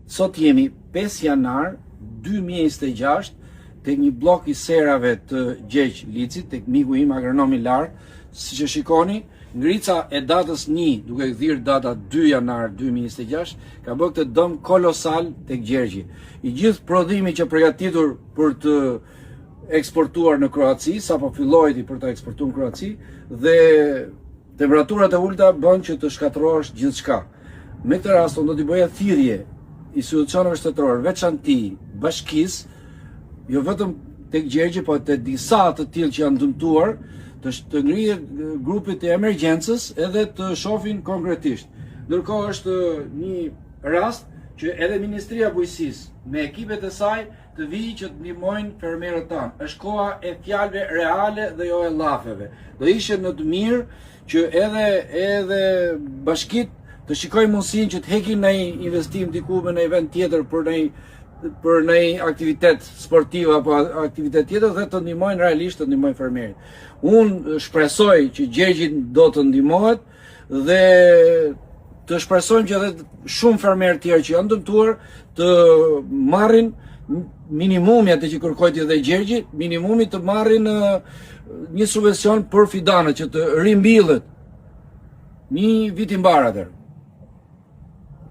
Sot jemi 5 janar 2026 tek një bllok i serave të Gjergj Licit, tek miku im agronom i lartë, siç e shikoni, ngrica e datës 1, duke gdhirë data 2 janar 2026, ka bërë këtë dëm kolosal tek Gjergji. I gjithë prodhimi që përgatitur për të eksportuar në Kroaci, sapo filloi për të eksportuar në Kroaci dhe Temperaturat e ulëta bën që të shkatërrohesh gjithçka. Me këtë rast unë do t'i bëja thirrje institucioneve shtetërore, veçanti bashkisë, jo vetëm tek Gjergji, po te disa të tillë që janë dëmtuar, të, të ngrihet grupit të emergjencës edhe të shohin konkretisht. Ndërkohë është një rast që edhe Ministria e Bujqësisë me ekipet e saj të vijë që të ndihmojnë fermerët tanë. Është koha e fjalëve reale dhe jo e llafeve. Do ishte në të mirë që edhe edhe bashkitë të shikojnë mundësinë që të hekin ndonjë investim diku në një vend tjetër për ndonjë për ndonjë aktivitet sportiv apo aktivitet tjetër dhe të ndihmojnë realisht të ndihmojnë fermerin. Unë shpresoj që Gjergji do të ndihmohet dhe të shpresojmë që edhe shumë fermerë tjerë që janë dëmtuar të marrin minimumi atë që kërkojti edhe Gjergji, minimumi të marrin një subvencion për fidanët që të rimbillet. Një vit i mbarë atëherë.